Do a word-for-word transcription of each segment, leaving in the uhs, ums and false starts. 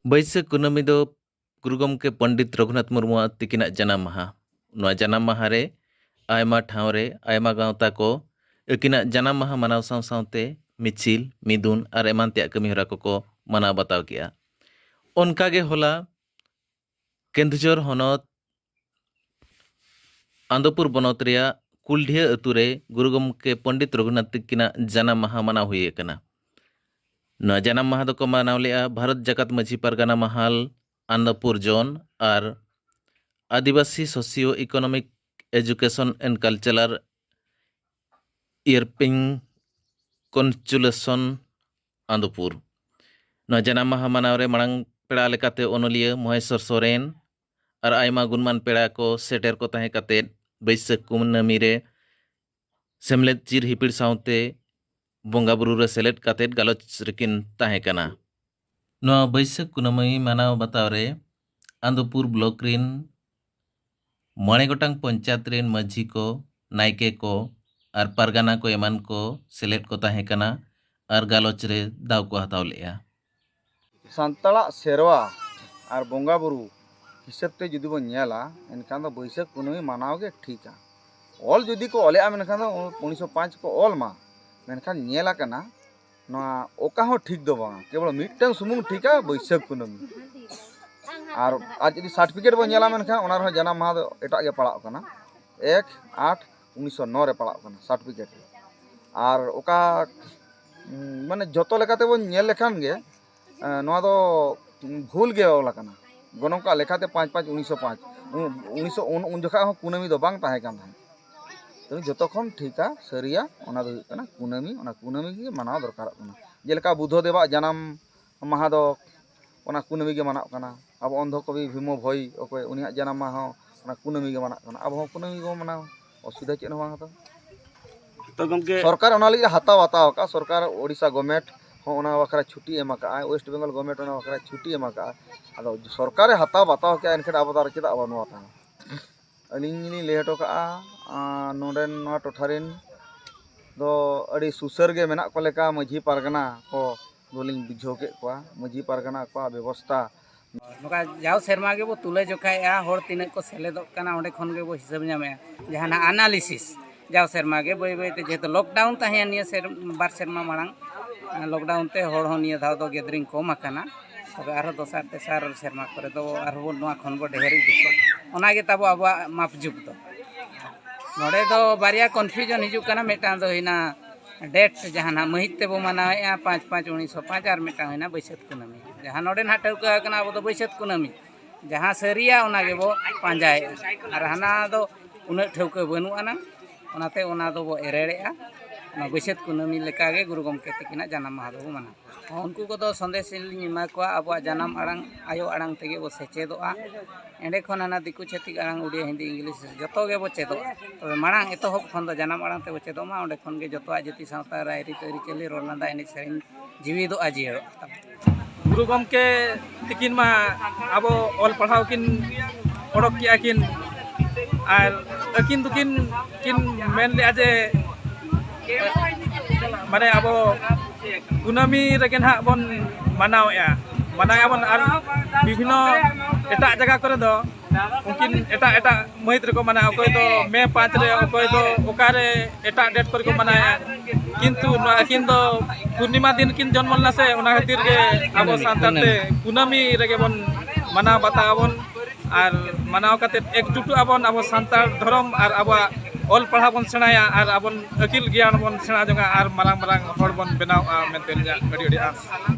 ᱵᱟᱹᱭᱥᱟᱹᱠᱷ ᱠᱩᱱᱟᱹᱢᱤ ᱫᱚ ᱜᱩᱨᱩ ᱜᱚᱢᱠᱮ ᱯᱚᱱᱰᱤᱛ ᱨᱚᱜᱷᱩᱱᱟᱛᱷ ᱢᱩᱨᱢᱩᱣᱟᱜ ᱛᱤᱠᱤᱱᱟᱜ ᱡᱟᱱᱟᱢ ᱢᱟᱦᱟ᱾ ᱱᱚᱣᱟ ᱡᱟᱱᱟᱢ ᱢᱟᱦᱟ ᱨᱮ ᱟᱭᱢᱟ ᱴᱷᱟᱶ ᱨᱮ ᱟᱭᱢᱟ ᱜᱟᱶᱛᱟ ᱠᱚ ᱟᱹᱠᱤᱱᱟᱜ ᱡᱟᱱᱟᱢ ᱢᱟᱦᱟ ᱢᱟᱱᱟᱣ ᱥᱟᱶ ᱥᱟᱶᱛᱮ ᱢᱤᱪᱷᱤᱞ, ᱢᱤᱫᱩᱱ ᱟᱨ ᱮᱢᱟᱱ ᱛᱮᱭᱟᱜ ᱠᱟᱹᱢᱤ ᱦᱚᱨᱟ ᱠᱚᱠᱚ ᱢᱟᱱᱟᱣ ᱵᱟᱛᱟᱣ ᱠᱮᱜᱼᱟ᱾ ᱚᱱᱠᱟᱜᱮ ᱦᱚᱞᱟ ᱠᱮᱱᱫᱩᱡᱷᱚᱨ ᱦᱚᱱᱚᱛ ᱟᱱᱫᱚᱯᱩᱨ ᱵᱚᱱᱚᱛ ᱨᱮᱭᱟᱜ ᱠᱩᱞᱰᱷᱤᱭᱟᱹ ᱟᱹᱛᱩ ᱨᱮ ᱜᱩᱨᱩ ᱜᱚᱢᱠᱮ ᱯᱚᱱᱰᱤᱛ ᱨᱚᱜᱷᱩᱱᱟᱛᱷ ᱛᱤᱠᱤᱱᱟᱜ ᱡᱟᱱᱟᱢ ᱢᱟᱦᱟ ᱢᱟᱱᱟᱣ ᱦᱩᱭ ᱟᱠᱟᱱᱟ᱾ ᱱᱚᱣᱟ ᱡᱟᱱᱟᱢ ᱢᱟᱦᱟ ᱫᱚᱠᱚ ᱢᱟᱱᱟᱣ ᱞᱮᱫᱼᱟ ᱵᱷᱟᱨᱚᱛ ᱡᱟᱠᱟᱛ ᱢᱟᱹᱡᱷᱤ ᱯᱟᱨᱜᱟᱱᱟ ᱢᱟᱦᱟᱞ, ᱟᱱᱫᱚᱯᱩᱨ ᱡᱳᱱ ᱟᱨ Adivasi socio economic education and cultural ᱤᱭᱟᱨᱯᱤᱝ ᱠᱚᱱᱥᱩᱞᱮᱥᱚᱱ ᱟᱱᱫᱚᱯᱩᱨ᱾ ᱱᱚᱣᱟ ᱡᱟᱱᱟᱢ ᱢᱟᱦᱟ ᱢᱟᱱᱟᱣ ᱨᱮ ᱢᱟᱲᱟᱝ ᱯᱮᱲᱟ ᱞᱮᱠᱟᱛᱮ ᱚᱱᱚᱞᱤᱭᱟᱹ ᱢᱚᱦᱮᱥᱚᱨ ᱥᱚᱨᱮᱱ ᱟᱨ ᱟᱭᱢᱟ ᱜᱩᱱᱢᱟᱱ ᱯᱮᱲᱟ ᱠᱚ ᱥᱮᱴᱮᱨ ᱠᱚ ᱛᱟᱦᱮᱸ ᱠᱟᱛᱮ ᱵᱟᱹᱭᱥᱟᱹᱠᱷ ᱠᱩᱱᱟᱹᱢᱤ ᱨᱮ ᱥᱮᱢᱞᱮᱫ ᱪᱤᱨ ᱦᱤᱯᱤᱲ ᱥᱟᱶᱛᱮ ᱵᱚᱸᱜᱟ ᱵᱩᱨᱩ ᱨᱮ ᱥᱮᱞᱮᱫ ᱠᱟᱛᱮ ᱜᱟᱞᱚᱪ ᱨᱮᱠᱤᱱ ᱛᱟᱦᱮᱸ ᱠᱟᱱᱟ᱾ ᱱᱚᱣᱟ ᱵᱟᱹᱭᱥᱟᱹᱠᱷ ᱠᱩᱱᱟᱹᱢᱤ ᱢᱟᱱᱟᱣ ᱵᱟᱛᱟᱣ ᱨᱮ ᱟᱱᱫᱚᱯᱩᱨ ᱵᱞᱚᱠ ᱨᱤᱱ ᱢᱚᱬᱮ ᱜᱚᱴᱟᱝ ᱯᱚᱧᱪᱟᱭᱮᱛ ᱨᱤᱱ ᱢᱟᱹᱡᱷᱤ ᱠᱚ, ᱱᱟᱭᱠᱮ ᱠᱚ ᱟᱨ ᱯᱟᱨᱜᱟᱱᱟ ᱠᱚ ᱮᱢᱟᱱ ᱠᱚ ᱥᱮᱞᱮᱫ ᱠᱚ ᱛᱟᱦᱮᱸ ᱠᱟᱱᱟ ᱟᱨ ᱜᱟᱞᱚᱪ ᱨᱮ ᱫᱟᱣ ᱠᱚ ᱦᱟᱛᱟᱣ ᱞᱮᱫᱼᱟ᱾ ᱥᱟᱱᱛᱟᱲᱟᱜ ᱥᱮᱨᱣᱟ ᱟᱨ ᱵᱚᱸᱜᱟ ᱵᱩᱨᱩ ᱦᱤᱥᱟᱹᱵ ᱛᱮ ᱡᱩᱫᱤ ᱵᱚᱱ ᱧᱮᱞᱟ, ᱮᱱᱠᱷᱟᱱ ᱫᱚ ᱵᱟᱹᱭᱥᱟᱹᱠᱷ ᱠᱩᱱᱟᱹᱢᱤ ᱢᱟᱱᱟᱣ ᱜᱮ ᱴᱷᱤᱠᱟ᱾ ᱚᱞ ᱡᱩᱫᱤ ᱠᱚ ᱚᱞᱮᱜᱼᱟ, ᱢᱮᱱᱠᱷᱟᱱ ᱫᱚ ᱩᱱᱤᱥᱥᱚ ᱯᱟᱸᱪ ᱠᱚ ᱚᱞ ᱢᱟ, ᱢᱮᱱᱠᱷᱟᱱ ᱧᱮᱞ ᱟᱠᱟᱱᱟ ᱱᱚᱣᱟ ᱚᱠᱟ ᱦᱚᱸ ᱴᱷᱤᱠ ᱫᱚ ᱵᱟᱝᱟ, ᱠᱮᱵᱚᱞ ᱢᱤᱫᱴᱟᱝ ᱥᱩᱢᱩᱝ ᱴᱷᱤᱠᱟ, ᱵᱟᱹᱭᱥᱟᱹᱠᱷ ᱠᱩᱱᱟᱹᱢᱤ᱾ ᱟᱨ, ᱟᱨ ᱡᱩᱫᱤ ᱥᱟᱨᱴᱤᱯᱷᱤᱠᱮᱴ ᱵᱚᱱ ᱧᱮᱞᱟ, ᱢᱮᱱᱠᱷᱟᱱ ᱚᱱᱟ ᱨᱮᱦᱚᱸ ᱡᱟᱱᱟᱢ ᱢᱟᱦᱟ ᱫᱚ ᱮᱴᱟᱜ ᱜᱮ ᱯᱟᱲᱟᱜ ᱠᱟᱱᱟ, ᱮᱠ ᱟᱴ ᱩᱱᱤᱥᱥᱚ ᱱᱚ ᱨᱮ ᱯᱟᱲᱟᱜ ᱠᱟᱱᱟ ᱥᱟᱨᱴᱤᱯᱷᱤᱠᱮᱴ ᱨᱮ᱾ ᱟᱨ ᱚᱠᱟ, ᱩᱸ, ᱢᱟᱱᱮ ᱡᱚᱛᱚ ᱞᱮᱠᱟᱛᱮ ᱵᱚᱱ ᱧᱮᱞ ᱞᱮᱠᱷᱟᱱ ᱜᱮ, ᱮᱸ, ᱱᱚᱣᱟ ᱫᱚ ᱵᱷᱩᱞ ᱜᱮ ᱚᱞ ᱟᱠᱟᱱᱟ᱾ ᱜᱚᱱᱚᱝ ᱠᱟᱜ ᱞᱮᱠᱟᱛᱮ ᱯᱟᱸᱪ ᱯᱟᱸᱪ ᱩᱱᱤᱥᱥᱚ ᱯᱟᱸᱪ, ᱩᱱ, ᱩᱱᱤᱥᱥᱚ, ᱩᱱ, ᱩᱱ ᱡᱚᱠᱷᱟ ᱦᱚᱸ ᱠᱩᱱᱟᱹᱢᱤ ᱫᱚ ᱵᱟᱝ ᱛᱟᱦᱮᱸ ᱠᱟᱱ ᱛᱟᱦᱮᱸᱫ᱾ ᱛᱚᱵᱮ ᱡᱚᱛᱚ ᱠᱷᱚᱱ ᱴᱷᱤᱠᱟ, ᱥᱟᱹᱨᱤᱭᱟ, ᱚᱱᱟ ᱫᱚ ᱦᱩᱭᱩᱜ ᱠᱟᱱᱟ ᱠᱩᱱᱟᱹᱢᱤ, ᱚᱱᱟ ᱠᱩᱱᱟᱹᱢᱤ ᱜᱮ ᱢᱟᱱᱟᱣ ᱫᱚᱨᱠᱟᱨᱚᱜ ᱠᱟᱱᱟ᱾ ᱡᱮᱞᱮᱠᱟ ᱵᱩᱫᱽᱫᱷᱚ ᱫᱮᱵᱟᱜ ᱡᱟᱱᱟᱢ ᱢᱟᱦᱟ ᱫᱚ ᱚᱱᱟ ᱠᱩᱱᱟᱹᱢᱤ ᱜᱮ ᱢᱟᱱᱟᱜ ᱠᱟᱱᱟ᱾ ᱟᱵᱚ ᱚᱱᱫᱷᱚ ᱠᱚᱵᱤ ᱵᱷᱤᱢᱚ ᱵᱷᱚᱭ, ᱚᱠᱚᱭ, ᱩᱱᱤᱭᱟᱜ ᱡᱟᱱᱟᱢ ᱢᱟᱦᱟ ᱦᱚᱸ ᱚᱱᱟ ᱠᱩᱱᱟᱹᱢᱤ ᱜᱮ ᱢᱟᱱᱟᱜ ᱠᱟᱱᱟ᱾ ᱟᱵᱚ ᱦᱚᱸ ᱠᱩᱱᱟᱹᱢᱤ ᱜᱮᱵᱚᱱ ᱢᱟᱱᱟᱣᱟ, ᱚᱥᱩᱵᱤᱫᱷᱟ ᱪᱮᱫ ᱦᱚᱸ ᱵᱟᱝ ᱦᱟᱛᱟᱣᱟ᱾ ᱛᱚ ᱜᱚᱢᱠᱮ, ᱥᱚᱨᱠᱟᱨ ᱚᱱᱟ ᱞᱟᱹᱜᱤᱫ ᱦᱟᱛᱟᱣ, ᱦᱟᱛᱟᱣ ᱟᱠᱟᱫ ᱥᱚᱨᱠᱟᱨ, ᱳᱰᱤᱥᱟ ᱜᱚᱵᱷᱢᱮᱱᱴ ᱦᱚᱸ ᱚᱱᱟ ᱵᱟᱠᱷᱨᱟ ᱪᱷᱩᱴᱤ ᱮᱢ ᱟᱠᱟᱫᱼᱟ, ᱳᱭᱮᱥᱴ ᱵᱮᱝᱜᱚᱞ ᱜᱚᱵᱷᱢᱮᱱᱴ ᱚᱱᱟ ᱵᱟᱠᱷᱨᱟ ᱪᱷᱩᱴᱤ ᱮᱢ ᱟᱠᱟᱫᱼᱟ᱾ ᱟᱫᱚ ᱥᱚᱨᱠᱟᱨᱮ ᱦᱟᱛᱟᱣ ᱵᱟᱛᱟᱣ ᱠᱮᱫᱼᱟ, ᱮᱱᱠᱷᱟᱱ ᱟᱵᱚ ᱫᱚ ᱟᱨ ᱪᱮᱫᱟᱜ ᱵᱟᱹᱱᱩᱜᱼᱟ ᱛᱟᱦᱮᱸ? ᱟᱹᱞᱤᱧ ᱞᱤᱧ ᱞᱟᱹᱭ ᱦᱚᱴᱚ ᱠᱟᱜᱼᱟ, ᱟᱨ ᱱᱚᱰᱮᱱ ᱱᱚᱣᱟ ᱴᱚᱴᱷᱟ ᱨᱮᱱ ᱫᱚ ᱟᱹᱰᱤ ᱥᱩᱥᱟᱹᱨ ᱜᱮ ᱢᱮᱱᱟᱜ ᱠᱚ ᱞᱮᱠᱟ ᱢᱟᱹᱡᱷᱤ ᱯᱟᱨᱜᱟᱱᱟ ᱠᱚ ᱫᱚᱞᱤᱧ ᱵᱩᱡᱷᱟᱹᱣ ᱠᱮᱫ ᱠᱚᱣᱟ᱾ ᱢᱟᱹᱡᱷᱤ ᱯᱟᱨᱜᱟᱱᱟ ᱠᱚᱣᱟᱜ ᱵᱮᱵᱚᱥᱛᱷᱟ᱾ ᱱᱚᱝᱠᱟ ᱡᱟᱣ ᱥᱮᱨᱢᱟ ᱜᱮᱵᱚ ᱛᱩᱞᱟᱹ ᱡᱚᱠᱷᱟᱭᱮᱜᱼᱟ, ᱦᱚᱲ ᱛᱤᱱᱟᱹᱜ ᱠᱚ ᱥᱮᱞᱮᱫᱚᱜ ᱠᱟᱱᱟ, ᱚᱸᱰᱮ ᱠᱷᱚᱱ ᱜᱮᱵᱚ ᱦᱤᱥᱟᱹᱵ ᱧᱟᱢᱮᱜᱼᱟ᱾ ᱡᱟᱦᱟᱱᱟᱜ analysis ᱡᱟᱣ ᱥᱮᱨᱢᱟ ᱜᱮ ᱵᱟᱹᱭ ᱵᱟᱹᱭ ᱛᱮ, ᱡᱮᱦᱮᱛᱩ lockdown ᱛᱟᱦᱮᱸᱭᱮᱱ ᱱᱤᱭᱟᱹ ᱥᱮᱨ-, ᱵᱟᱨ ᱥᱮᱨᱢᱟ ᱢᱟᱲᱟᱝ, lockdown ᱛᱮ ᱦᱚᱲ ᱦᱚᱸ ᱱᱤᱭᱟᱹ ᱫᱷᱟᱣ ᱫᱚ gathering ᱠᱚᱢ ᱟᱠᱟᱱᱟ᱾ ᱛᱚᱵᱮ ᱟᱨᱦᱚᱸ ᱫᱚᱥᱟᱨ ᱛᱮᱥᱟᱨ ᱥᱮᱨᱢᱟ ᱠᱚᱨᱮ ᱫᱚ ᱟᱨᱦᱚᱸ ᱵᱚᱱ ᱱᱚᱣᱟ ᱠᱷᱚᱱ ᱵᱚ ᱰᱷᱮᱨ ᱤᱫᱤ ᱠᱚᱣᱟ᱾ ᱚᱱᱟ ᱜᱮ ᱛᱟᱵᱚ ᱟᱵᱚᱣᱟᱜ ᱢᱟᱯ ᱡᱩᱜᱽ ᱫᱚ᱾ ᱱᱚᱰᱮ ᱫᱚ ᱵᱟᱨᱭᱟ confusion ᱦᱤᱡᱩᱜ ᱠᱟᱱᱟ, ᱢᱤᱫᱴᱟᱝ ᱫᱚ ᱦᱩᱭᱱᱟ date ᱡᱟᱦᱟᱸ ᱱᱟᱜ ᱢᱟᱹᱦᱤᱛ ᱛᱮᱵᱚ ᱢᱟᱱᱟᱣᱮᱫᱼᱟ, ᱯᱟᱸᱪ ᱯᱟᱸᱪ ᱩᱱᱤᱥᱥᱚ ᱯᱟᱸᱪ, ᱟᱨ ᱢᱤᱫᱴᱟᱝ ᱦᱩᱭᱱᱟ ᱵᱟᱹᱭᱥᱟᱹᱠᱷ ᱠᱩᱱᱟᱹᱢᱤ᱾ ᱡᱟᱦᱟᱸ ᱱᱚᱰᱮ ᱱᱟᱦᱟᱜ ᱴᱷᱟᱹᱣᱠᱟᱹ ᱟᱠᱟᱱᱟ, ᱟᱵᱚ ᱫᱚ ᱵᱟᱹᱭᱥᱟᱹᱠᱷ ᱠᱩᱱᱟᱹᱢᱤ, ᱡᱟᱦᱟᱸ ᱥᱟᱹᱨᱤᱭᱟ ᱚᱱᱟ ᱜᱮᱵᱚ ᱯᱟᱸᱡᱟᱭᱮᱫᱼᱟ, ᱟᱨ ᱦᱟᱱᱟ ᱫᱚ ᱩᱱᱟᱹᱜ ᱴᱷᱟᱹᱣᱠᱟᱹ ᱵᱟᱹᱱᱩᱜ ᱟᱱᱟᱝ, ᱚᱱᱟᱛᱮ ᱚᱱᱟ ᱫᱚᱵᱚ ᱮᱨᱮᱲᱮᱜᱼᱟ᱾ ᱚᱱᱟ ᱵᱟᱹᱭᱥᱟᱹᱠᱷ ᱠᱩᱱᱟᱹᱢᱤ ᱞᱮᱠᱟᱜᱮ ᱜᱩᱨᱩ ᱜᱚᱢᱠᱮ ᱛᱤᱠᱤᱱᱟᱜ ᱡᱟᱱᱟᱢ ᱢᱟᱦᱟ ᱫᱚᱵᱚ ᱢᱟᱱᱟᱣᱟ᱾ ᱩᱱᱠᱩ ᱠᱚᱫᱚ ᱥᱚᱱᱫᱮᱥ ᱞᱤᱧ ᱮᱢᱟ ᱠᱚᱣᱟ, ᱟᱵᱚᱣᱟᱜ ᱡᱟᱱᱟᱢ ᱟᱲᱟᱝ, ᱟᱭᱳ ᱟᱲᱟᱝ ᱛᱮᱜᱮ ᱵᱚ ᱥᱮᱪᱮᱫᱚᱜᱼᱟ᱾ ᱮᱸᱰᱮ ᱠᱷᱚᱱ ᱦᱟᱱᱟ ᱫᱤᱠᱩ ᱪᱷᱟᱹᱛᱤᱠ ᱟᱲᱟᱝ, ᱩᱰᱤᱭᱟ, ᱦᱤᱱᱫᱤ, ᱤᱝᱞᱤᱥ ᱡᱚᱛᱚ ᱜᱮᱵᱚ ᱪᱮᱫᱚᱜᱼᱟ᱾ ᱛᱚᱵᱮ ᱢᱟᱲᱟᱝ ᱮᱛᱚᱦᱚᱵ ᱠᱷᱚᱱ ᱫᱚ ᱡᱟᱱᱟᱢ ᱟᱲᱟᱝ ᱛᱮᱵᱚ ᱪᱮᱫᱚᱜ ᱢᱟ, ᱚᱸᱰᱮ ᱠᱷᱚᱱ ᱜᱮ ᱡᱚᱛᱚᱣᱟᱜ ᱡᱟᱹᱛᱤ ᱥᱟᱶᱛᱟ, ᱨᱟᱭᱨᱤᱛ, ᱟᱹᱨᱤᱪᱟᱹᱞᱤ, ᱨᱚᱲ ᱞᱟᱸᱫᱟ, ᱮᱱᱮᱡ ᱥᱮᱨᱮᱧ ᱡᱤᱣᱤᱫᱚᱜᱼᱟ, ᱡᱤᱭᱟᱹᱲᱚᱜᱼᱟ ᱛᱟᱵᱚᱱ᱾ ᱜᱩᱨᱩ ᱜᱚᱢᱠᱮ ᱛᱤᱠᱤᱱ ᱢᱟ ᱟᱵᱚ ᱚᱞ ᱯᱟᱲᱦᱟᱣ ᱠᱤᱱ ᱚᱰᱚᱠ ᱠᱮᱜᱼᱟ ᱠᱤᱱ, ᱟᱨ ᱟᱹᱠᱤᱱ ᱫᱚᱠᱤᱱ, ᱠᱤᱱ ᱢᱮᱱ ᱞᱮᱜᱼᱟ ᱡᱮ, ᱢᱟᱱᱮ, ᱟᱵᱚ ᱠᱩᱱᱟᱹᱢᱤ ᱨᱮᱜᱮ ᱱᱟᱦᱟᱜ ᱵᱚᱱ ᱢᱟᱱᱟᱣᱮᱜᱼᱟ, ᱢᱟᱱᱟᱣᱮᱜᱼᱟ ᱵᱚᱱ᱾ ᱟᱨ ᱵᱤᱵᱷᱤᱱᱱᱚ ᱮᱴᱟᱜ ᱡᱟᱭᱜᱟ ᱠᱚᱨᱮ ᱫᱚ ᱩᱱᱠᱤᱱ ᱮᱴᱟᱜ ᱮᱴᱟᱜ ᱢᱟᱹᱦᱤᱛ ᱨᱮᱠᱚ ᱢᱟᱱᱟᱣᱟ, ᱚᱠᱚᱭ ᱫᱚ ᱢᱮ ᱯᱟᱸᱪ ᱨᱮ, ᱚᱠᱚᱭ ᱫᱚ ᱚᱠᱟᱨᱮ ᱮᱴᱟᱜ date ᱠᱚᱨᱮ ᱠᱚ ᱢᱟᱱᱟᱣᱮᱜᱼᱟ, ᱠᱤᱱᱛᱩ ᱱᱚᱣᱟ ᱟᱹᱠᱤᱱ ᱫᱚ ᱯᱩᱨᱱᱤᱢᱟ ᱫᱤᱱ ᱠᱤᱱ ᱡᱚᱱᱢᱚ ᱞᱮᱱᱟ ᱥᱮ, ᱚᱱᱟ ᱠᱷᱟᱹᱛᱤᱨ ᱜᱮ ᱟᱵᱚ ᱠᱩᱱᱟᱹᱢᱤ, ᱥᱟᱱᱛᱟᱲ ᱛᱮ ᱠᱩᱱᱟᱹᱢᱤ ᱨᱮᱜᱮ ᱵᱚᱱ ᱢᱟᱱᱟᱣ ᱵᱟᱛᱟᱣ ᱟᱵᱚᱱ᱾ ᱟᱨ ᱢᱟᱱᱟᱣ ᱠᱟᱛᱮ ᱮᱠᱡᱩᱴᱚᱜ ᱟᱵᱚᱱ, ᱟᱵᱚ ᱥᱟᱱᱛᱟᱲ ᱫᱷᱚᱨᱚᱢ ᱟᱨ ᱟᱵᱚᱣᱟᱜ ᱚᱞ ᱯᱟᱲᱦᱟᱣ ᱵᱚᱱ ᱥᱮᱬᱟᱭᱟ ᱟᱨ ᱟᱵᱚᱱ ᱟᱹᱠᱤᱞ ᱜᱮᱭᱟᱱ ᱵᱚᱱ ᱥᱮᱬᱟ ᱡᱚᱝᱟ ᱟᱨ ᱢᱟᱨᱟᱝ ᱢᱟᱨᱟᱝ ᱦᱚᱲ ᱵᱚᱱ ᱵᱮᱱᱟᱣᱚᱜᱼᱟ ᱢᱮᱱᱛᱮ ᱤᱧᱟᱹᱜ ᱟᱹᱰᱤ ᱟᱹᱰᱤ ᱟᱸᱥ᱾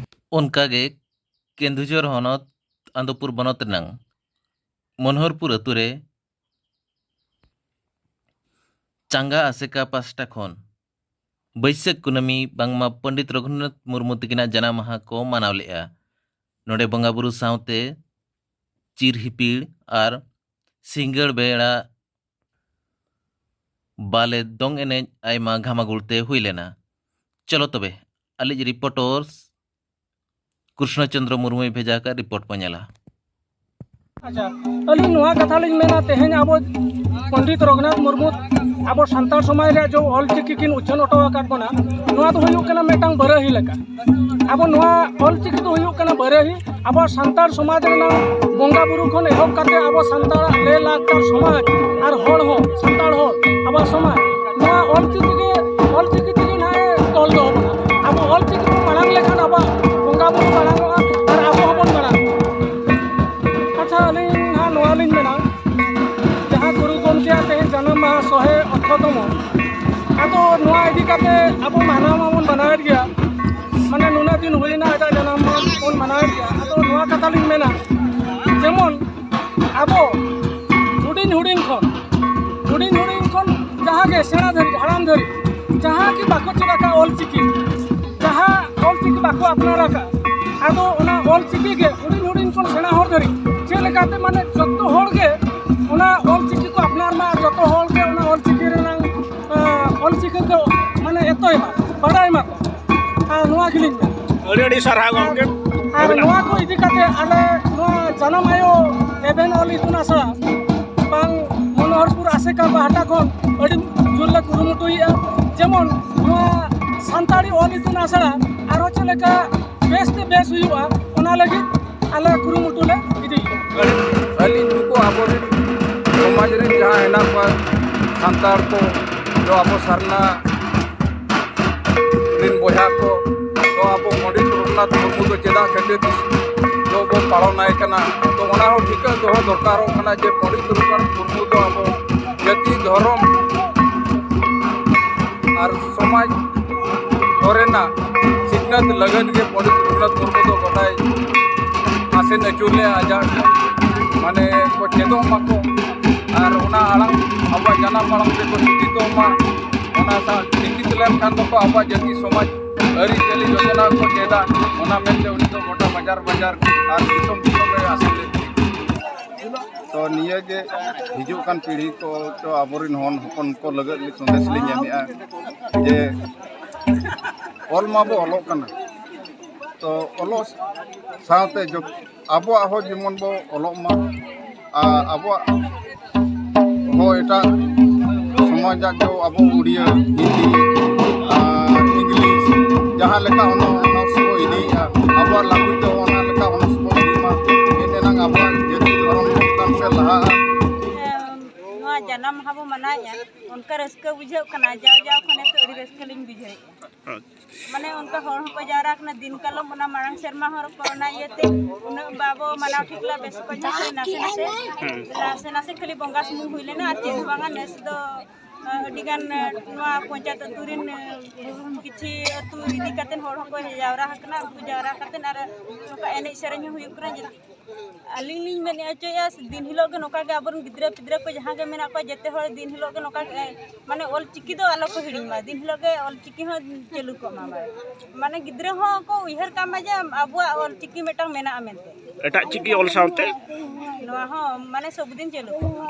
ᱚᱱᱠᱟᱜᱮ ᱠᱮᱱᱫᱩᱡᱷᱚᱨ ᱦᱚᱱᱚᱛ ᱟᱱᱫᱚᱯᱩᱨ ᱵᱚᱱᱚᱛ ᱨᱮᱱᱟᱝ ᱢᱚᱱᱳᱦᱚᱨᱯᱩᱨ ᱟᱹᱛᱩ ᱨᱮ ᱪᱟᱸᱜᱟ ᱟᱥᱮᱠᱟ ᱯᱟᱥᱴᱟ ᱠᱷᱚᱱ ᱵᱟᱹᱭᱥᱟᱹᱠᱷ ᱠᱩᱱᱟᱹᱢᱤ ᱵᱟᱝᱢᱟ ᱯᱚᱱᱰᱤᱛ ᱨᱚᱜᱷᱩᱱᱟᱛᱷ ᱢᱩᱨᱢᱩ ᱛᱟᱹᱠᱤᱱᱟᱜ ᱡᱟᱱᱟᱢ ᱢᱟᱦᱟ ᱠᱚ ᱢᱟᱱᱟᱣ ᱞᱮᱫᱼᱟ᱾ ᱱᱚᱰᱮ ᱵᱚᱸᱜᱟᱼᱵᱩᱨᱩ ᱥᱟᱶᱛᱮ ᱪᱤᱨ ᱦᱤᱯᱤᱲ ᱟᱨ ᱥᱤᱸᱜᱟᱹᱲ ᱵᱮᱲᱟ ᱵᱟᱞᱮ ᱫᱚᱝ ᱮᱱᱮᱡ ᱟᱭᱢᱟ ᱜᱷᱟᱢᱟᱜᱩᱲ ᱛᱮ ᱦᱩᱭ ᱞᱮᱱᱟ᱾ ᱪᱚᱞᱚ ᱛᱚᱵᱮ, ᱟᱞᱮᱭᱤᱡ reporter ᱠᱨᱤᱥᱱᱚ ᱪᱚᱱᱫᱨᱚ ᱢᱩᱨᱢᱩᱭ ᱵᱷᱮᱡᱟ ᱟᱠᱟᱫ report ᱵᱚᱱ ᱧᱮᱞᱟ᱾ ᱟᱪᱪᱷᱟ, ᱟᱹᱞᱤᱧ ᱱᱚᱣᱟ ᱠᱟᱛᱷᱟ ᱞᱤᱧ ᱢᱮᱱᱟ, ᱛᱮᱦᱮᱧ ᱟᱵᱚ ᱯᱚᱱᱰᱤᱛ ᱨᱚᱜᱷᱩᱱᱟᱛᱷ ᱢᱩᱨᱢᱩ ᱟᱵᱚ ᱥᱟᱱᱛᱟᱲ ᱥᱚᱢᱟᱡᱽ ᱨᱮᱭᱟᱜ ᱡᱚ ᱚᱞ ᱪᱤᱠᱤ ᱠᱤᱱ ᱩᱪᱷᱟᱹᱱ ᱦᱚᱴᱚ ᱟᱠᱟᱫ ᱵᱚᱱᱟ, ᱱᱚᱣᱟ ᱫᱚ ᱦᱩᱭᱩᱜ ᱠᱟᱱᱟ ᱢᱤᱫᱴᱟᱝ ᱵᱟᱨᱟᱹᱦᱤ ᱞᱮᱠᱟ᱾ ᱟᱵᱚ ᱱᱚᱣᱟ ᱚᱞ ᱪᱤᱠᱤ ᱫᱚ ᱦᱩᱭᱩᱜ ᱠᱟᱱᱟ ᱵᱟᱨᱟᱹᱦᱤ᱾ ᱟᱵᱚ ᱥᱟᱱᱛᱟᱲ ᱥᱚᱢᱟᱡᱽ ᱨᱮᱱᱟᱜ ᱵᱚᱸᱜᱟ ᱵᱩᱨᱩ ᱠᱷᱚᱱ ᱮᱦᱚᱵ ᱠᱟᱛᱮ ᱟᱵᱚ ᱥᱟᱱᱛᱟᱲᱟᱜ ᱞᱟᱹᱭ ᱞᱟᱠᱪᱟᱨ ᱥᱚᱢᱟᱡᱽ ᱟᱨ ᱦᱚᱲ ᱦᱚᱸ, ᱥᱟᱱᱛᱟᱲ ᱦᱚᱲ, ᱟᱵᱚᱣᱟᱜ ᱥᱚᱢᱟᱡᱽ ᱱᱚᱣᱟ ᱚᱞ ᱪᱤᱠᱤ ᱜᱮ, ᱚᱞ ᱪᱤᱠᱤ ᱛᱮᱜᱮ ᱱᱟᱦᱟᱜ ᱮ ᱛᱚᱞ ᱫᱚᱦᱚ ᱵᱚᱱᱟ᱾ ᱟᱵᱚ ᱚᱞ ᱪᱤᱠᱤ ᱵᱚᱱ ᱢᱟᱲᱟᱝ ᱞᱮᱠᱷᱟᱱ ᱟᱵᱚᱣᱟᱜ ᱵᱚᱸᱜᱟ ᱵᱩᱨᱩ ᱢᱟᱲᱟᱝᱚᱜᱼᱟ ᱟᱨ ᱟᱵᱚ ᱦᱚᱸᱵᱚᱱ ᱢᱟᱲᱟᱝᱚᱜᱼᱟ᱾ ᱟᱪᱪᱷᱟ, ᱟᱹᱞᱤᱧ ᱱᱟᱦᱟᱜ ᱱᱚᱣᱟ ᱞᱤᱧ ᱢᱮᱱᱟ, ᱡᱟᱦᱟᱸ ᱜᱩᱨᱩ ᱜᱚᱢᱠᱮᱭᱟᱜ ᱛᱮᱦᱮᱧ ᱡᱟᱱᱟᱢ ᱢᱟᱦᱟ ᱥᱚᱦᱮ ᱟᱴᱷᱨᱚ ᱛᱚᱢᱚ, ᱟᱫᱚ ᱱᱚᱣᱟ ᱤᱫᱤ ᱠᱟᱛᱮ ᱟᱵᱚ ᱢᱟᱱᱟᱣ ᱢᱟᱵᱚᱱ ᱢᱟᱱᱟᱣᱮᱫ ᱜᱮᱭᱟ, ᱢᱟᱱᱮ ᱱᱩᱱᱟᱹᱜ ᱫᱤᱱ ᱦᱩᱭᱱᱟ ᱟᱡᱟᱜ ᱡᱟᱱᱟᱢ ᱢᱟᱦᱟ ᱵᱚᱱ ᱢᱟᱱᱟᱣᱮᱫ ᱜᱮᱭᱟ᱾ ᱟᱫᱚ ᱱᱚᱣᱟ ᱠᱟᱛᱷᱟ ᱞᱤᱧ ᱢᱮᱱᱟ, ᱡᱮᱢᱚᱱ ᱟᱵᱚ ᱦᱩᱰᱤᱧ ᱦᱩᱰᱤᱧ ᱠᱷᱚᱱ, ᱦᱩᱰᱤᱧ ᱦᱩᱰᱤᱧ ᱠᱷᱚᱱ ᱡᱟᱦᱟᱸ ᱜᱮ ᱥᱮᱬᱟ ᱫᱷᱟᱹᱨᱤᱡ, ᱦᱟᱲᱟᱢ ᱫᱷᱟᱹᱨᱤᱡ, ᱡᱟᱦᱟᱸ ᱜᱮ ᱵᱟᱠᱚ ᱪᱮᱫ ᱟᱠᱟᱫ ᱚᱞ ᱪᱤᱠᱤ, ᱡᱟᱦᱟᱸ ᱚᱞ ᱪᱤᱠᱤ ᱵᱟᱠᱚ ᱟᱯᱱᱟᱨ ᱟᱠᱟᱫ, ᱟᱫᱚ ᱚᱱᱟ ᱚᱞ ᱪᱤᱠᱤ ᱜᱮ ᱦᱩᱰᱤᱧ ᱦᱩᱰᱤᱧ ᱠᱷᱚᱱ ᱥᱮᱬᱟ ᱦᱚᱲ ᱫᱷᱟᱹᱨᱤᱡ ᱪᱮᱫ ᱞᱮᱠᱟᱛᱮ, ᱢᱟᱱᱮ, ᱡᱚᱛᱚ ᱦᱚᱲ ᱜᱮ ᱚᱱᱟ ᱚᱞ ᱪᱤᱠᱤ ᱠᱚ ᱟᱯᱱᱟᱨ ᱢᱟ, ᱟᱨ ᱡᱚᱛᱚ ᱦᱚᱲ ᱜᱮ ᱚᱱᱟ ᱚᱞ ᱪᱤᱠᱤ ᱨᱮᱱᱟᱜ, ᱟᱸ, ᱚᱞ ᱪᱤᱠᱤ ᱠᱚ, ᱢᱟᱱᱮ, ᱮᱛᱚᱭ ᱢᱟ, ᱵᱟᱲᱟᱭ ᱢᱟ ᱠᱚ᱾ ᱟᱨ ᱱᱚᱣᱟ ᱜᱮᱞᱤᱧ ᱢᱮᱱᱟ᱾ ᱟᱹᱰᱤ ᱟᱹᱰᱤ ᱥᱟᱨᱦᱟᱣ ᱜᱚᱢᱠᱮ᱾ ᱟᱨ ᱱᱚᱣᱟ ᱠᱚ ᱤᱫᱤ ᱠᱟᱛᱮ ᱟᱞᱮ ᱱᱚᱣᱟ ᱡᱟᱱᱟᱢ ᱟᱭᱳ ᱮᱵᱷᱮᱱ ᱚᱞ ᱤᱛᱩᱱ ᱟᱥᱲᱟ ᱵᱟᱝ ᱢᱚᱱᱳᱦᱚᱨᱯᱩᱨ ᱟᱥᱮᱠᱟ ᱯᱟᱦᱴᱟ ᱠᱷᱚᱱ ᱟᱹᱰᱤ ᱡᱳᱨ ᱞᱮ ᱠᱩᱨᱩᱢᱩᱴᱩᱭᱮᱫᱼᱟ, ᱡᱮᱢᱚᱱ ᱱᱚᱣᱟ ᱥᱟᱱᱛᱟᱲᱤ ᱚᱞ ᱤᱛᱩᱱ ᱟᱥᱲᱟ ᱟᱨᱦᱚᱸ ᱪᱮᱫ ᱞᱮᱠᱟ ᱵᱮᱥ ᱛᱮ ᱵᱮᱥ ᱦᱩᱭᱩᱜᱼᱟ, ᱚᱱᱟ ᱞᱟᱹᱜᱤᱫ ᱟᱞᱮ ᱠᱩᱨᱩᱢᱩᱴᱩ ᱞᱮ ᱤᱫᱤᱭᱮᱫᱼᱟ᱾ ᱟᱹᱞᱤᱧ ᱱᱩᱠᱩ ᱟᱵᱚᱨᱮᱱ ᱥᱚᱢᱟᱡᱽ ᱨᱮᱱ ᱡᱟᱦᱟᱸ ᱦᱮᱱᱟᱜ ᱠᱚᱣᱟ ᱥᱟᱱᱛᱟᱲ ᱠᱚ, ᱫᱚ ᱟᱵᱚ ᱥᱟᱨᱱᱟ ᱨᱮᱱ ᱵᱚᱭᱦᱟ ᱠᱚ, ᱛᱚ ᱟᱵᱚ ᱯᱚᱸᱰᱤᱛ ᱨᱚᱜᱷᱩᱱᱟᱛᱷ ᱢᱩᱨᱢᱩ ᱫᱚ ᱪᱮᱫᱟᱜ ᱠᱷᱟᱹᱛᱤᱨ ᱫᱚᱵᱚ ᱯᱟᱞᱚᱱᱟᱭ ᱠᱟᱱᱟ? ᱛᱚ ᱚᱱᱟ ᱦᱚᱸ ᱴᱷᱤᱠᱟᱹ ᱫᱚᱦᱚ ᱫᱚᱨᱠᱟᱨᱚᱜ ᱠᱟᱱᱟ ᱡᱮ ᱯᱚᱸᱰᱤᱛ ᱨᱚᱜᱷᱩᱱᱟᱛᱷ ᱢᱩᱨᱢᱩ ᱫᱚ ᱟᱵᱚ ᱡᱟᱹᱛᱤ ᱫᱷᱚᱨᱚᱢ ᱟᱨ ᱥᱚᱢᱟᱡᱽ ᱠᱚᱨᱮᱱᱟᱜ ᱥᱤᱠᱷᱱᱟᱹᱛ ᱞᱟᱹᱜᱤᱫ ᱜᱮ ᱯᱚᱸᱰᱤᱛ ᱨᱚᱜᱷᱩᱱᱟᱛᱷ ᱢᱩᱨᱢᱩ ᱫᱚ ᱜᱚᱴᱟᱭ ᱟᱥᱮᱱ ᱟᱹᱪᱩᱨ ᱞᱮᱫᱼᱟ ᱟᱡᱟᱜ, ᱢᱟᱱᱮ, ᱠᱚ ᱪᱮᱫᱚᱜ ᱢᱟᱠᱚ ᱟᱨ ᱚᱱᱟ ᱟᱲᱟᱝ, ᱟᱵᱚᱣᱟᱜ ᱡᱟᱱᱟᱢ ᱟᱲᱟᱝ ᱛᱮᱠᱚ ᱥᱤᱠᱷᱤᱛᱚᱜ ᱢᱟ᱾ ᱚᱱᱟ ᱥᱟᱶ ᱥᱤᱠᱷᱤᱛ ᱞᱮᱱᱠᱷᱟᱱ ᱫᱚᱠᱚ ᱟᱵᱚᱣᱟᱜ ᱡᱟᱹᱛᱤ ᱥᱚᱢᱟᱡᱽ ᱟᱹᱨᱤᱪᱟᱹᱞᱤ ᱡᱚᱛᱚᱱᱟᱜ ᱠᱚ ᱪᱮᱫᱟ᱾ ᱚᱱᱟ ᱢᱮᱱᱛᱮ ᱩᱱᱤ ᱫᱚ ᱜᱚᱴᱟ ᱵᱟᱡᱟᱨ ᱵᱟᱡᱟᱨ ᱟᱨ ᱫᱤᱥᱚᱢ ᱫᱤᱥᱚᱢ ᱮ ᱟᱥᱮᱱ ᱞᱮᱫ ᱠᱚᱣᱟ᱾ ᱛᱚ ᱱᱤᱭᱟᱹ ᱜᱮ ᱦᱤᱡᱩᱜ ᱠᱟᱱ ᱯᱤᱲᱦᱤ ᱠᱚ, ᱛᱚ ᱟᱵᱚᱨᱮᱱ ᱦᱚᱱ ᱦᱚᱯᱚᱱ ᱠᱚ ᱞᱟᱹᱜᱤᱫ ᱢᱤᱫ ᱥᱚᱱᱫᱮᱥ ᱞᱤᱧ ᱮᱢᱮᱫᱼᱟ ᱡᱮ ᱚᱞ ᱢᱟᱵᱚ ᱚᱞᱚᱜ ᱠᱟᱱᱟ, ᱛᱚ ᱚᱞᱚᱜ ᱥᱟᱶᱛᱮ ᱡᱚᱛ-, ᱟᱵᱚᱣᱟᱜ ᱦᱚᱸ ᱡᱮᱢᱚᱱ ᱵᱚ ᱚᱞᱚᱜ ᱢᱟ, ᱟᱨ ᱟᱵᱚᱣᱟᱜ ᱦᱚᱸ ᱮᱴᱟᱜ ᱥᱚᱢᱟᱡᱟᱜ ᱫᱚ ᱟᱵᱚ ᱩᱲᱤᱭᱟᱹ, ᱦᱤᱱᱫᱤ, ᱟᱨ ᱤᱝᱞᱤᱥ, ᱡᱟᱦᱟᱸ ᱞᱮᱠᱟ ᱚᱱᱟ, ᱚᱱᱟ ᱥᱚᱢᱚᱭ ᱤᱫᱤᱭᱮᱫᱼᱟ, ᱟᱵᱚᱣᱟᱜ ᱞᱟᱹᱜᱩᱫ ᱫᱚ ᱚᱱᱟ ᱞᱮᱠᱟ ᱚᱱᱟ ᱥᱚᱢᱚᱭ ᱤᱫᱤ ᱢᱟ, ᱮᱱ ᱮᱱᱟᱝ ᱟᱵᱚᱣᱟᱜ ᱡᱟᱹᱛᱤ ᱫᱷᱚᱨᱚᱢ ᱪᱮᱛᱟᱱ ᱥᱮᱫ ᱞᱟᱦᱟᱜᱼᱟ᱾ ᱱᱚᱣᱟ ᱡᱟᱱᱟᱢ ᱢᱟᱦᱟ ᱵᱚ ᱢᱟᱱᱟᱣᱮᱫᱼᱟ, ᱚᱱᱠᱟ ᱨᱟᱹᱥᱠᱟᱹ ᱵᱩᱡᱷᱟᱹᱜ ᱠᱟᱱᱟ, ᱡᱟᱣ ᱡᱟᱣ ᱠᱷᱚᱱ ᱱᱤᱛᱚᱜ ᱟᱹᱰᱤ ᱨᱟᱹᱥᱠᱟᱹ ᱞᱤᱧ ᱵᱩᱡᱷᱟᱹᱣᱮᱫᱼᱟ᱾ ᱢᱟᱱᱮ ᱚᱱᱠᱟ ᱦᱚᱲ ᱦᱚᱸᱠᱚ ᱡᱟᱣᱨᱟ ᱠᱟᱱᱟ, ᱫᱤᱱ ᱠᱟᱞᱚᱢ ᱚᱱᱟ ᱢᱟᱲᱟᱝ ᱥᱮᱨᱢᱟ ᱦᱚᱸ ᱠᱚᱨᱳᱱᱟ ᱤᱭᱟᱹᱛᱮ ᱩᱱᱟᱹᱜ ᱵᱟᱵᱚ ᱢᱟᱱᱟᱣ ᱴᱷᱤᱠ ᱞᱮᱫᱟ, ᱵᱮᱥ ᱠᱚ ᱧᱚᱜ ᱱᱟᱥᱮ ᱱᱟᱥᱮ, ᱱᱟᱥᱮ ᱱᱟᱥᱮ ᱠᱷᱟᱹᱞᱤ ᱵᱚᱸᱜᱟ ᱥᱩᱢᱩᱝ ᱦᱩᱭ ᱞᱮᱱᱟ ᱟᱨ ᱪᱮᱫ ᱦᱚᱸ ᱵᱟᱝᱟ᱾ ᱱᱮᱥ ᱫᱚ ᱟᱹᱰᱤ ᱜᱟᱱ ᱱᱚᱣᱟ ᱯᱚᱧᱪᱟᱭᱮᱛ ᱟᱹᱛᱩ ᱨᱮᱱ ᱠᱤᱪᱷᱤ ᱟᱹᱛᱩ ᱤᱫᱤ ᱠᱟᱛᱮ ᱦᱚᱲ ᱦᱚᱸᱠᱚ ᱡᱟᱣᱨᱟ ᱟᱠᱟᱱᱟ᱾ ᱩᱱᱠᱩ ᱡᱟᱣᱨᱟ ᱠᱟᱛᱮ ᱟᱨ ᱱᱚᱝᱠᱟ ᱮᱱᱮᱡ ᱥᱮᱨᱮᱧ ᱦᱚᱸ ᱦᱩᱭᱩᱜ ᱠᱟᱱᱟ᱾ ᱡᱮ ᱟᱹᱞᱤᱧ ᱞᱤᱧ ᱢᱮᱱ ᱦᱚᱪᱚᱭᱮᱫᱼᱟ, ᱫᱤᱱ ᱦᱤᱞᱳᱜ ᱜᱮ ᱱᱚᱝᱠᱟ ᱜᱮ ᱟᱵᱚᱨᱮᱱ ᱜᱤᱫᱽᱨᱟᱹ ᱯᱤᱫᱽᱨᱟᱹ ᱠᱚ ᱡᱟᱦᱟᱸ ᱜᱮ ᱢᱮᱱᱟᱜ ᱠᱚᱣᱟ, ᱡᱮᱛᱮ ᱦᱚᱲ ᱫᱤᱱ ᱦᱤᱞᱳᱜ ᱜᱮ ᱱᱚᱝᱠᱟ ᱜᱮ, ᱢᱟᱱᱮ ᱚᱞ ᱪᱤᱠᱤ ᱫᱚ ᱟᱞᱚ ᱠᱚ ᱦᱤᱲᱤᱧ ᱢᱟ, ᱫᱤᱱ ᱦᱤᱞᱳᱜ ᱜᱮ ᱚᱞ ᱪᱤᱠᱤ ᱦᱚᱸ ᱪᱟᱹᱞᱩ ᱠᱚᱜ ᱢᱟ᱾ ᱢᱟᱱᱮ ᱜᱤᱫᱽᱨᱟᱹ ᱦᱚᱸ ᱠᱚ ᱩᱭᱦᱟᱹᱨ ᱠᱟᱜ ᱢᱟ ᱡᱮ ᱟᱵᱚᱣᱟᱜ ᱚᱞ ᱪᱤᱠᱤ ᱢᱤᱫᱴᱟᱝ ᱢᱮᱱᱟᱜᱼᱟ ᱢᱮᱱᱛᱮ᱾ ᱮᱴᱟᱜ ᱪᱤᱠᱤ ᱚᱞ ᱥᱟᱶᱛᱮ? ᱱᱚᱣᱟ ᱦᱚᱸ ᱢᱟᱱᱮ ᱥᱚᱵᱫᱤᱱ ᱪᱟᱹᱞᱩ ᱠᱚᱜ ᱢᱟ᱾